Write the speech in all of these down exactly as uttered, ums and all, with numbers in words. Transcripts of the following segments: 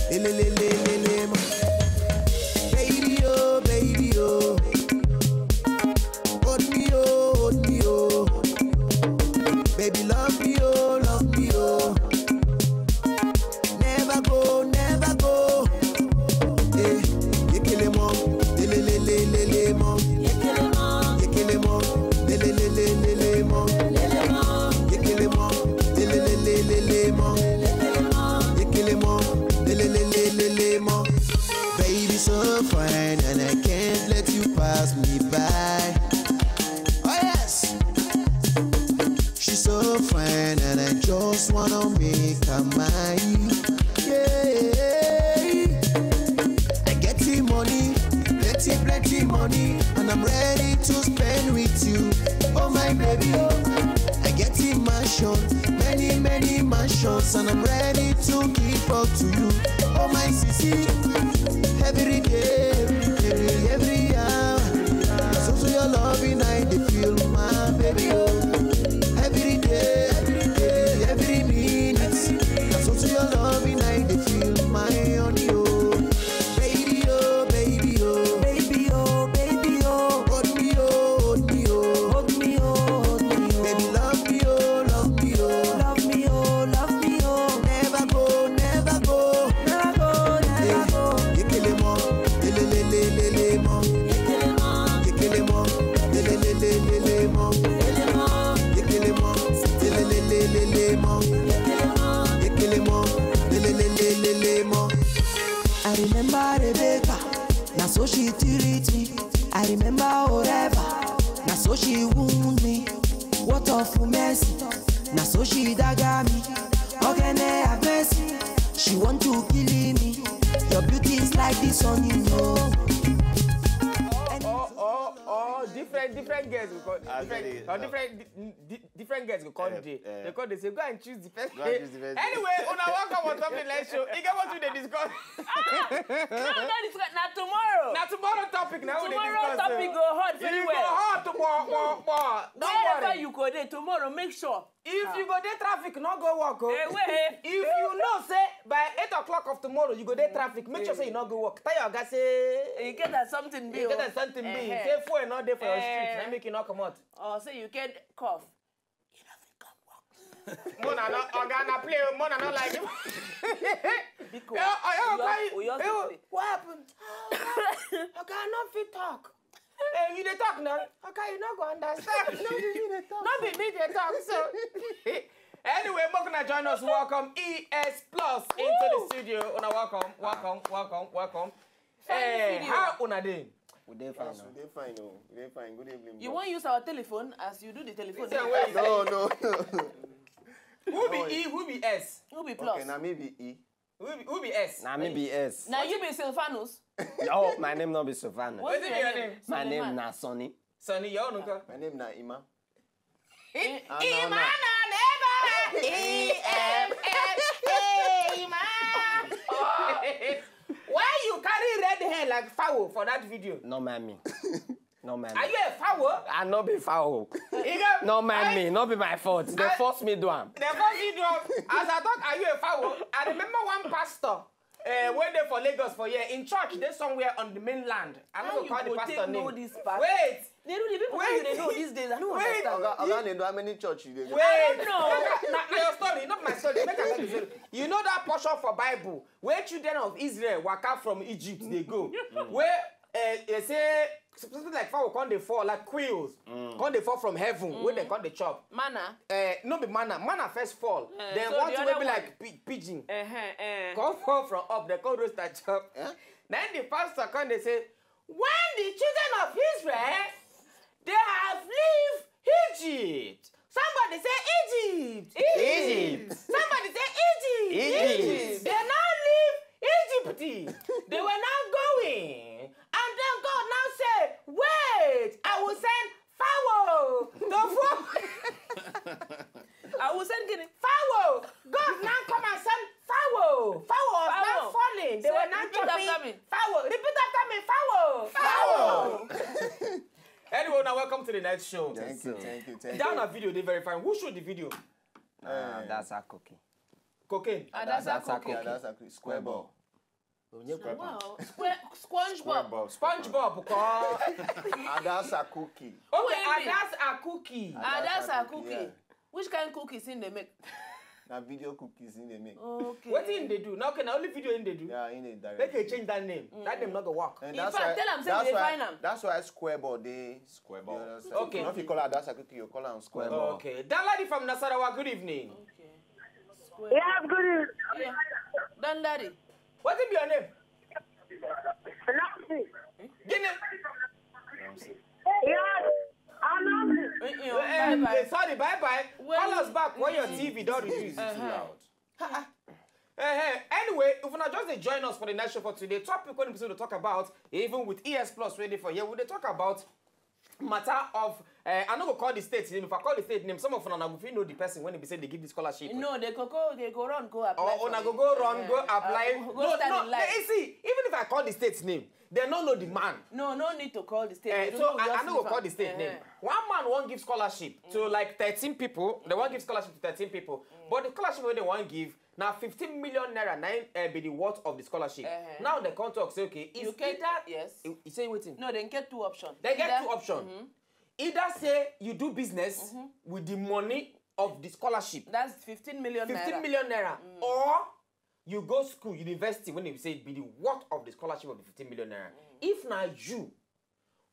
Lelelelelelemo. Baby, oh, baby, oh. Hold me, oh, hold me, oh. Baby, love me, oh, love me, oh. Never go, never go. Eh, yekelemo, lelelelelelemo. Yekelemo, lelelelelelemo. Yekelemo, lelelelelelemo. Yekelemo, lelelelelemo. Baby, so fine, and I can't let you pass me by. Oh yes, she's so fine, and I just wanna make her mine. Yeah, I get the money, plenty, plenty money, and I'm ready to spend with you. Oh my baby, oh, I get the mansion, many, many mansions, and I'm ready to give up to you. Oh my sisi, every day, every, every hour. So, so your loving I dey feel, my baby, oh. Every day, every day, every minute. So, so your loving I dey feel, my honey, oh. Baby, oh, baby, oh. Baby, oh, baby, oh. Hold me, oh, hold me, oh. Hold me, oh, hold me, oh. Baby, love me, oh, love me, oh. Love me, oh, love me, oh. Never go, never go. Never go, never go. Yekelemo, lelelelelelemo. Yekelemo, lelelelelelemo. Yekelemo, lelelelelemo. Yekelemo, lelelelelemo. I remember Rebecca, na so she treat me. I remember Oreva, na so she wound me. What of mercy? Na so she dagger me. Ogene have mercy. She want to kill me. Your beauty is like the sun, you know. Or, or, or different, different girls go come. As Different, in, or no. different, di- di- different girls go come Eh, dey. eh. They come dey say, go and choose the person. Go and choose the person. Anyway, una welcome on top the live show. You get what we dey discuss. No, no, this one na tomorrow. Na tomorrow topic na we dey Tomorrow discuss. topic go hot It very go well. Hot, kpor, kpor, kpor. Don't Wherever worry. You go there tomorrow, make sure. If you go dey traffic, no go work o. Eh, wait. If you know say by eight o'clock of tomorrow you go dey traffic, make sure say you no go work. Tell your oga say You get that something you bill. get that something bill. Eh-heh. Say fuel no dey for your street, Eh. na make you no comot. Or say you get cough. You no fit come work. Mona no oga na play o, Mona no like you. Biko. Eh, oh, yeah, Oyo- okay. Oyo Eh, State. What happen? Oga no fit talk. Eh, you dey talk now. Oga, you no go understand. No be me dey talk. No be me dey talk so. Anyway, make una join us. Welcome E S Plus into the studio. Una welcome, welcome, welcome, welcome. Fine Eh, studio. How una dey? We dey fine. We dey fine o. We dey fine. Good evening. You boss. Wan use our telephone as you do the telephone. Say wait. No, no, no. Who be E? Who be S? Who be plus? Okay, na me be E. Who be, who be S? Na me be S. Na you be Silvanus. Oh, my name no be Silvanus. What's Wetin be your name? My name na Sonny. Sonny, your own nko? My name na Ima. Eh, Ah, no, no. Ima na neighbor. E M F. Hey, Ima. Why you carry red hair like fowl for that video? No mind me. No mind Are me. You a fowl? I no be fowl. You get- No mind I- me. No be my fault. They I- force me do am. They force you do am. As I talk, are you a fowl? I remember one pastor uh, wey dey for Lagos for here in church dey somewhere on the mainland. I no How go you call the go pastor take know name. This pastor? Wait, They do the people wey you dey know these days. I don't Wait. Understand. Oga, Oga, they do how many church you dey go? wait. No. Na, na your story, not my story. Make I tell you story. You know that portion for Bible where children of Israel waka from Egypt dey go, where uh, they say something like fowl come dey fall like quails, come dey fall from heaven, wey dem come dey chop. Manna. Uh, no be manna. Manna first fall. Eh, Then so one the thing wey other be one- like pi- pigeon. Uh-huh, uh. Come fall from up. They come roast and chop. Then the pastor come dey say, when the children of Israel they have leave Egypt. Somebody say Egypt. Egypt. Somebody say Egypt. Egypt. They now leave Egypt. They were now going. And then God now say, wait, I will send fowl to fowl. I will send guinea. Fowl. God now come and send fowl. Fowl was now Fowl. falling. They Say, were now repeat chopping. After me. Fowl. Repeat after me. Fowl. Fowl. Anyway, now welcome to the next show. Thank you, thank you, thank Down you. A video dey very fine. Who shoot the video? Ah, that's a cookie. Cocaine. And that's a That's a cookie. Yeah, that's a square ball. Onye kwe pa? Wow. Square, SpongeBob. SpongeBob. SpongeBob ko. Adasa cookie. Okay, Wait. Adasa cookie. Adasa Adasa cookie. cookie, yeah. Which kind cookies in they make? Na video cookies in dey make. Okay. Wetin him dey do? Na okay, na only video him dey do. Yeah, in dey direct. Make a change that name. That name no go work. And In that's fact, why, tell am say that's we dey why, find am. That's why Square Board dey. Square You Board. understand? Okay. You no fit call Adasa cookie, you call am Square Board. Okay. That lady from Nasarawa, good evening. Okay. Square. Yeah, good evening. Yeah. Don Daddy. Wetin be your name? Nothing. Gini? Yeah, I'm nothing. Eh, eh, Eh, bye bye. Sorry, bye bye. Well, Call us back when your T V don reduce. Uh-huh. Eh, eh, anyway, if una just dey join us for the night show for today, topic wey we dey talk about, even with E S Plus wey dey for here, we dey talk about matter of uh, I no go call the state name. If I call the state name, some of una go fit know the person when they be say they give the scholarship. No, they go go, they go run, go apply. Or for una it. go go run, go Eh, apply. uh, go No, stand no. in line. Eh, see, even if I call the state name, they no know the man. No, no need to call the state. Eh, They so don't I, I just no go leave call am. the state name. Eh. One man wan give scholarship to like thirteen people. They wan give scholarship to thirteen people. But the scholarship wey they wan give na fifteen million naira na im uh, be the worth of the scholarship. Eh. Now they come talk say okay, You it's get either yes. You, you say wetin? No, they get two options. They get Either- two options. Mhm. Either say you do business with the money of the scholarship, That's fifteen million naira. fifteen million naira, or you go school, university, when they say be the worth of the scholarship of the fifteen million naira. If na you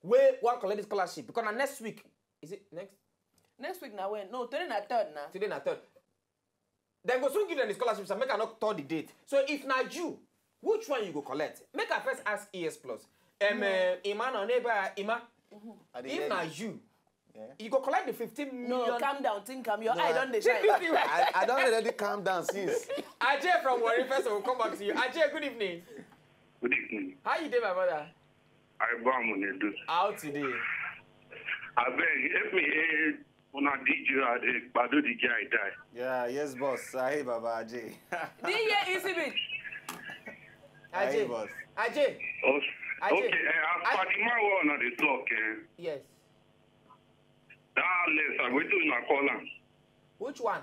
wey wan collect the scholarship, because na next week, is it next? Next week now when? No, today na third now. Today na third. Dem go soon give them the scholarship, so make I not tell the date. So if na you, which one you go collect? Make I first ask E S Plus. Um, uh, Ima na neighbor Ima. I dey If hear na you. you, Yeah. you go collect the fifteen million. No, calm down, think am. Your No, eye I- don dey shine. I, I don already calm down since. Ajay from Warri first, will come back to you. Ajay, good evening. Good evening. How you dey, my brother? I bomb on the do. How today? I beg, help me. Eh, una D J, I dey gbado the guy die. Yeah, yes, boss. Aye, Baba Ajay. D J Easy Beat. Aye, Ajay. Boss. Ajay. Oh, Ajay. Okay, eh, as I- Fatima won on the talk, eh, Yes. that less, I wait till una call am. Which one?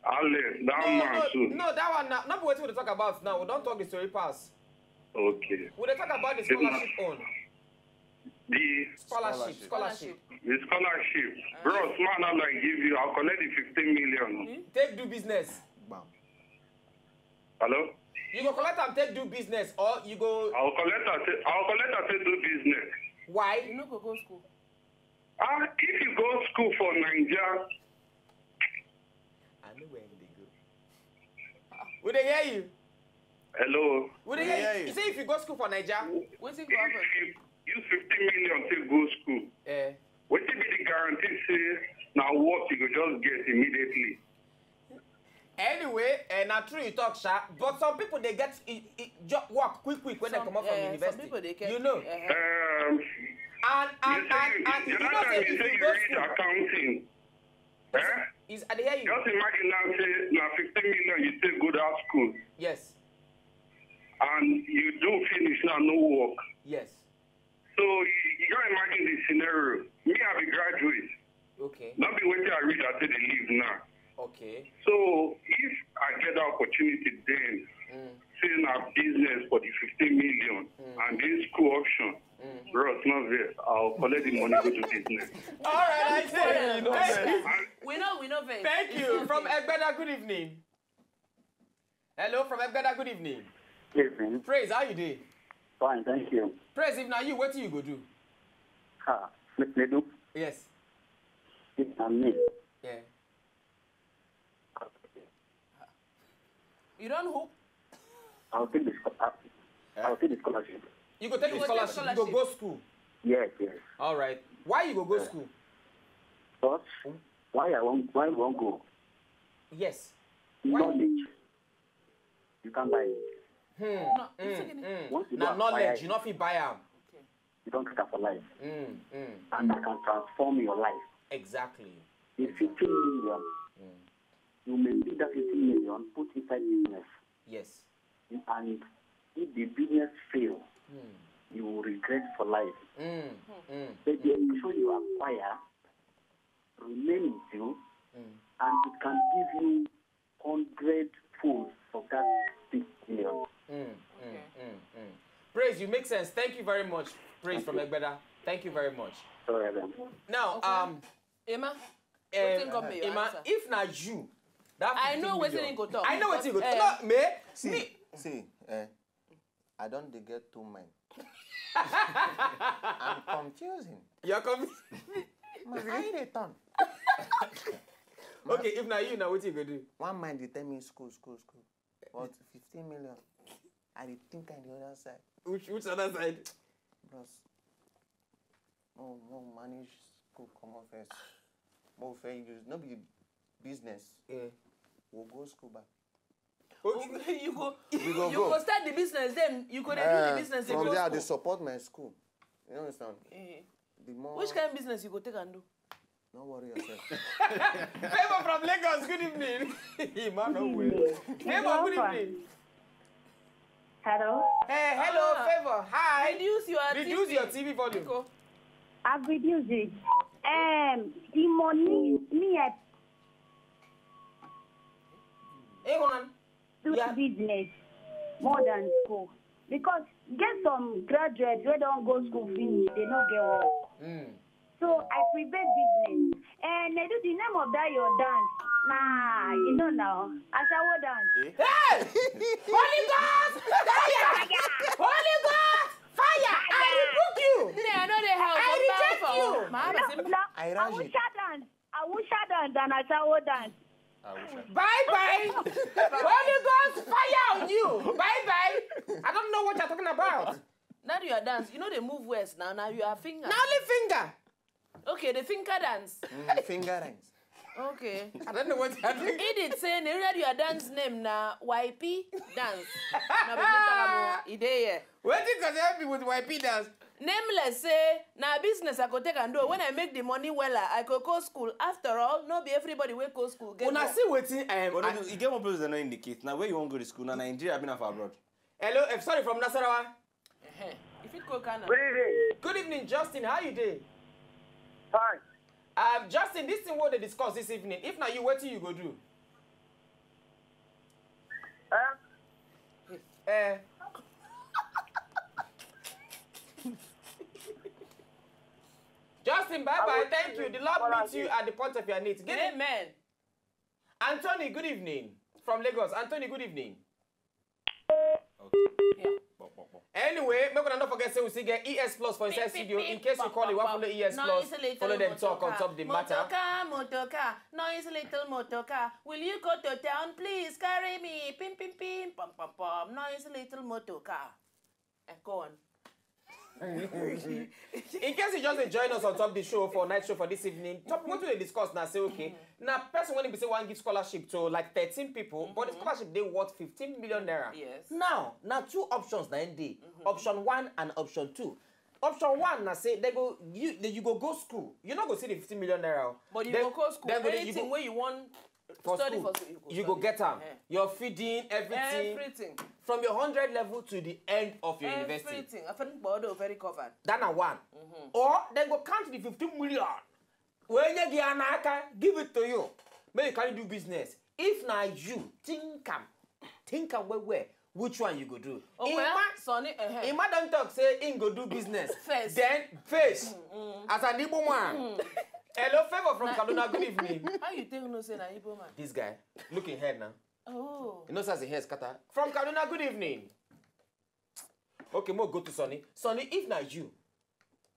Alex, that No, man no, too. No, that one. Na, not what we talk about now. We don't talk the story pass. Okay. We dey talk about the It's not- scholarship on. The Scholarship, scholarship. the scholarship. Bros, man, I like give you. I'll collect the fifteen million. Take do business. Bam. Hello? You go collect am take do business, or you go I'll collect her. Say, I'll collect her. Say do business. You Why? no go go school. Ah, if you go school for Nigeria, I know where they go. We dey hear you. Hello. We dey We dey hear hear you. you. You say if you go school for Naija. Wetin go happen? If you use fifteen million to go school, Eh. wetin be the guarantee say na work you go just get immediately? Anyway, eh, na true you talk, sha. But some people they get i, i, job work quick quick when they Some- come out from eh, some university. People they get You know. Uh-huh. Um, And and you say and, and you, you the know other say time you if say you you go read school, accounting, eh? is I dey hear you. Just imagine now say na fifteen million you take go that school, Yes. and you do finish now, no work. Yes. So you, you can imagine the scenario. Me, I be graduate. Okay. Not be wetin I read, I take dey live now. Okay. So if I get that opportunity then, Mm. say na business for the fifteen million and this school option, bros, not vex. I'll collect the money, go do business. All right, I say. You know, Thank you. We know, we know, vex. Thank It's you. okay. From Egbeda, good evening. Hello, from Egbeda, good evening. Evening. Praise, how you dey? Fine, thank you. Praise, if na you, wetin you go do? Ha, Nedu, Yes. it's on me. Yeah. You don't hope? I'll take the scho- I'll, I'll take the scholarship. You go take You the go take scholarship. You go scholarship. Go school. Yes, yes. All right. Why you go go school? But why I won't why I won't go? Yes. Knowledge. You can't buy it. Hmm. No, Mm, it's okay. mm. Once you Na don't acquire knowledge, it, you no fit buy am. you don't get for life. Mm, mm. And it can transform your life. Exactly. The fifteen million, you may need that fifteen million, put inside business. Yes. And if the business fail, Mm, you will regret for life. mm, mm. But the education you acquire remain with you, Mm. and it can give you hundred folds of that six million. Mm, mm, Okay. You make sense. Thank you very much. Praise from Egbeda. Thank you very much. All right, then. Now, okay. um, Emma, um, wetin come be your Emma, answer? If na you, that I know wetin he go talk. I know wetin he go talk. Eh. No, me, see, me. See, eh, I don't dey get two mind. I'm confusing. You're confused. My eye dey turn. Okay, if na you, na wetin you go do? One mind dey tell me school, school, school. But fifteen million, I dey think on the other side. Which which other side? Bros, no, no manage school comot first. Mo first use, no be business. Yeah. We'll go school back. Okay. You go, we go, you go, go start the business, then you go dey do the business. From there, I dey support my school. You understand? Eh. The more which kind of business you go take and do? No worry yourself. Favor from Lagos, good evening. Man, no way. Favor, good evening. Hello. Hey, hello, ah. Favor. Hi. Reduce your reduce T V. Your T V volume. I've reduced it. Um, the money, me, I hey, hold on. Do yeah. Business more than school. Because get some graduates wey don go school finish, they no get work. Mm. So I prefer business. And they do the name of that your dance. Nah, you know now. Ashawo dance. Eh? Hey! Holy Ghost! Fire! Holy Ghost! Fire! I rebuke you! Today I know they help. I reject you! No, no. Awusha dance. Awusha dance and Ashawo dance. Bye bye. Holy Ghost fire on you. Bye bye. I don't know what you're talking about. Now you are dance. You know they move west now. Now you are finger. Now only finger. Okay, the finger dance. Mm, finger dance. Okay. I don't know what you're doing. He did say the radio dance name na Y P dance. Na be me talk am o. E dey here. Wetin concern me with Y P dance? Nameless say na business I go take and do. When I make the money wella, I go go school. After all, no be everybody wey go school get work. Una see wetin I am. But no, e get one place dem no indicate. Na where you wan go to school? Na Nigeria abi na for abroad? Hello, eh, sorry, from Nasarawa. Ehe. You fit go Ghana. Good evening. Good evening, Justin. How you dey? Fine. Um, Justin, this thing wey we dey discuss this evening, if na you, wetin you go do? Eh? Eh. Justin, bye bye. Thank you. The Lord meet you at the point of your needs. Amen. Anthony, good evening. From Lagos. Anthony, good evening. Okay. Yeah. Anyway, make una no forget say we still get E S Plus for inside studio. In case you call it, we follow E S Plus. Follow them talk on top the matter. Motor car, motor car, noisy little motor car. Will you go to town, please carry me? Pim pim pim, pom pom pom. Noisy little motor car. And go on. In case you just dey join us on top the show for night show for this evening, top wetin we dey discuss na say okay, na person wey be say wan give scholarship to like thirteen people, but the scholarship dey worth fifteen million naira. Yes. Now na two options na im dey. Option one and option two. Option one na say they go you they, you go go school, you no go see the fifteen million naira. But you go go school, anything wey you wan for study school, for school, you go get am. Eh. Your feeding, everything. Everything. From your hundred level to the end of your university. Everything. I think Bodo very covered. That na one. Or dem go count the fifteen million. Wey nye gị ya n'aka, give it to you. Make you carry do business. If na you, think am. Think am well well. Which one you go do? Okay, Emma, Sonny, uh-huh. Emma don talk say im go do business. First. Then face. As an Igbo man. Hello, Favor from Kaduna. Good evening. How you take know say na Igbo man? This guy. Look in head now. Oh. You know say his hair scatter. From Kaduna, good evening. Okay, mo go to Sonny. Sonny, if na you,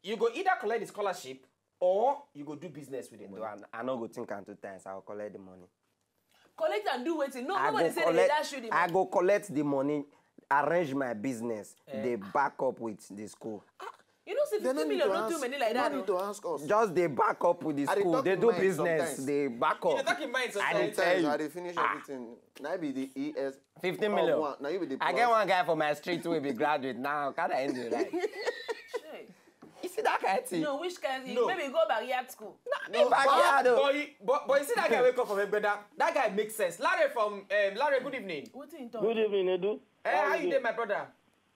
you go either collect the scholarship or you go do business with it. Well, I, I no go think am two times. I go collect the money. Collect and do wetin? No, nobody say they dash you the money. I go collect the money, arrange my business, eh, dey back up with the school. Ah, you know say fifteen million no too many like that. No need to ask us. Just dey back up with the school. Dey do business, dey back up. You dey talk in mind sometimes. I dey tell you. I dey finish everything. Na be the E S. Fifteen million. Now you be the. I get one guy for my street wey be graduate now. Can I end it right? You see that kind of thing? No, which kind of thing? No. Maybe go backyard school. No, backyard. But, but, but, but you see that guy wake up from a brother. That guy makes sense. Larry from um, Larry, good evening. Wetin he talk? Good evening, Edu. Eh, how you dey, my brother?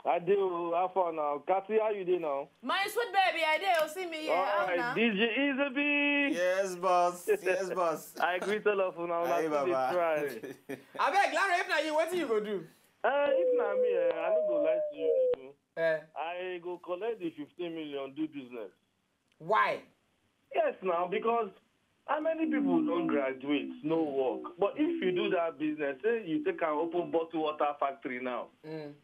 I dey o, how far now? Kathy, how you dey now? My sweet baby, I dey o, see me here. All right, D J Easy B. Yes, boss. Yes, boss. I greet all of una. Una still dey try. Abeg, Larry, if na you, wetin you go do? Uh, if na me, eh, I no go lie to you, Edu. Eh. Collect the fifteen million, do business. Why? Yes, now, because how many people don't graduate, no work? But if you do that business, say you take an open bottle water factory now,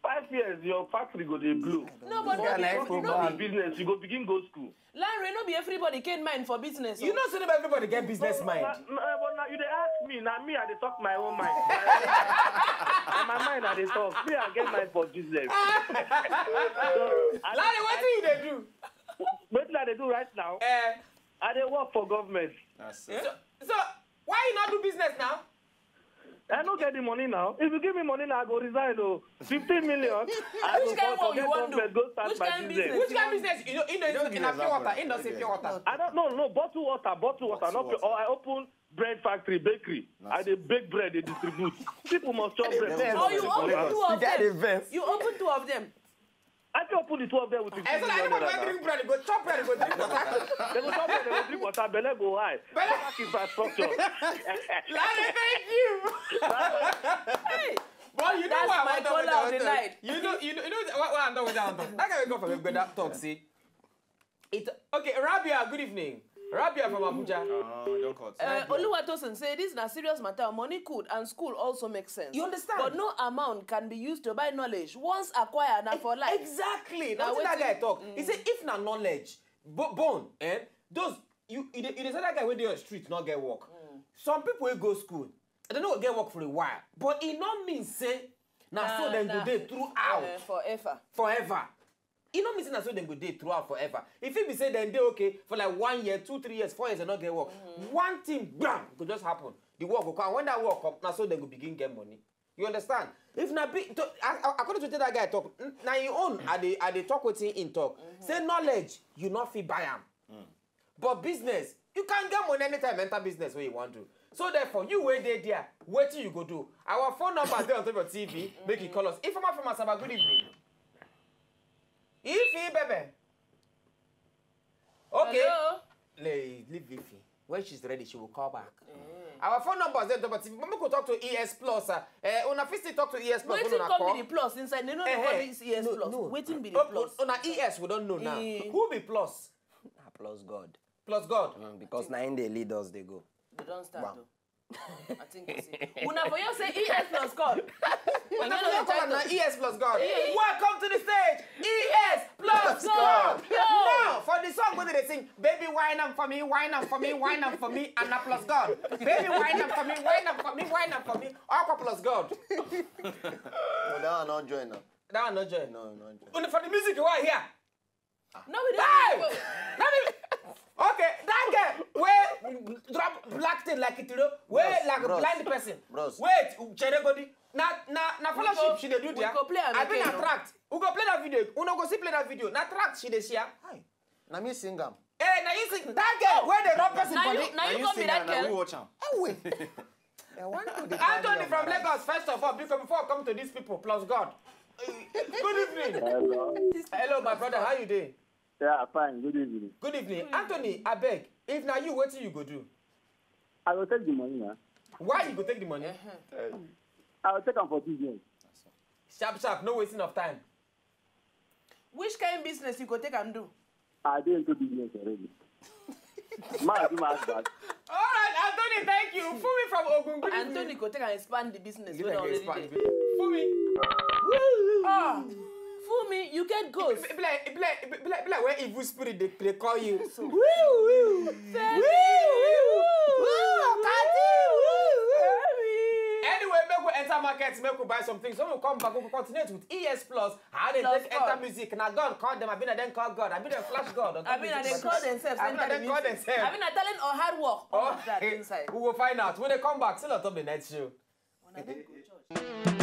five years, your factory go dey blow. No, but But no be if every- you no do be- business, you go begin go school. Lanre, no be everybody get mind for business. You o. know, say not everybody get business But mind. na- na- but now you dey ask me, now me I dey talk my own mind. Na my mind I dey talk. Me I get mind for business. So, I, Lanre, what do you dey do? Wetin I dey do right now? Eh, I dey work for government. That's so, so why you not do business now? I no get the money now. If you give me money now, I go resign. Oh, fifteen million. I go Which kind for- work you forget wan do? Government, go start Which my kind business. business? Which kind of business? You know, you know, don't in give a example. pure water, in the Don't same give pure water. I don't know, no, bottle water, bottle water, Bottle not pure. water. Or I open bread factory, bakery. I dey bake bread, they distribute. People must chop bread. Yes. Oh, you open two You of get them. the verse. You open two of them. I can open the two of them with fifteen And so that million anybody naira wey now. Drink bread, go chop bread, go drink water. They go chop bread, they go drink water, belle go high. Belle- Park infrastructure. Lanre, thank you. Hey, But you know That's what I my want to caller of the talk. Night. You know, you know, you know what, what I'm talking about. That guy will go for a good talk. See, it. Okay, Rabia, good evening. Rabia from Abuja. Uh, don't cut. Uh, Oluwatosin say this na serious matter. Money could and school also makes sense. You understand? But no amount can be used to buy knowledge. Once acquired, na for life. Exactly. Na Now that wetin- guy talk. He say if na knowledge, bo- bone, eh? Those you you dey you dey say that guy wey dey on street not get work. Some people wey go school, they no go get work for a while, but e no mean say na so Na- dem na- go dey throughout Uh, forever. forever. E no mean say na so dem go dey throughout forever. E fit be say dem dey okay for like one year, two, three years, four years, dem no get work. One thing, bam, go just happen. The work go come. When that work come, na so dem go begin get money. You understand? If na big, to, a- a- according to wetin that guy talk, n- na him own. I dey I dey talk wetin him talk. Say knowledge, you no fit buy am. But business, you can get money anytime enter business wey you wan do. So therefore, you wey dey there, wetin you go do? Our phone number dey on top your T V. Make you call us. Informer from Asaba, good evening. Ifi Bebe. Okay. Hello? Le- Leave Ifi. When she's ready, she will call back. Our phone number is there on top of T V. But make we talk to E S Plus. Uh, uh, una fit still talk to E S Plus. Wetin Una come call. Be the plus inside? They no dey Eh, call eh, this E S no, plus. No. Wetin be the Oh, plus? oh, una E S, we don't know now. Eh. Who be plus? Na plus God. Plus God. Mm, because na him dey lead us dey go. They don start o. I think we say una for you say E S plus God. Una for you call am na E S plus God. Eh. Welcome to the stage, E S plus God. God. Now for the song wey dem dey sing, baby wine am for me, wine am for me, wine am for me, and na plus God. Baby wine am for me, wine am for me, wine am for me, Aqua plus God. No, that one not join now. That one no join. No, not join. Una for the music wey I hear. No be Hey! this. Let me. Okay, that girl wey drop black thing like it, you know, wey Bros, like a bros, blind person. Bros. Wait, Cheregodi. Na na fellowship go- she dey do we there. go play am I been again, no? Attract. We go play that video. Una go see play that video. Na Attract she dey share. Na me sing am. Eh, na you sing that girl wey dey rub person Na body. you na you come be that Na we girl. Watch am. Anyway. I want to dey Anthony carry from on, Lagos, first of all, because before I come to these people, plus God. Good evening. Hello. Hello, my brother. How you doing? Yeah, fine. Good evening. Good evening. Anthony, I beg. If na you, wetin you go do? I will take the money now. Why you go take the money? I will take am for business. Sharp, sharp. No wasting of time. Which kind business you go take am do? I dey into business already. Ma do my husband. All right, Anthony, thank you. Fumi from Ogun, good evening. Anthony go take and expand the business. Give Wey me don a already expand. Dey. Fumi. Ah, Fumi, you get goals. It be like, it be like, it be like, it be like when evil spirit dey dey call you. Woo, woo. Woo, woo. Woo, Kati, woo, woo. Anyway, make we enter market, make we buy some things. When we come back, we go continue with E S Plus. How they Plus take enter God. Music? Now God call them. I been then call God. I been then flash God. I mean, I dey call themselves. I been Enter then the call music. themselves. I mean, I talent or hard work. All of that Okay. Inside. We will find out when they come back. Still on top of the night show. Una don go church.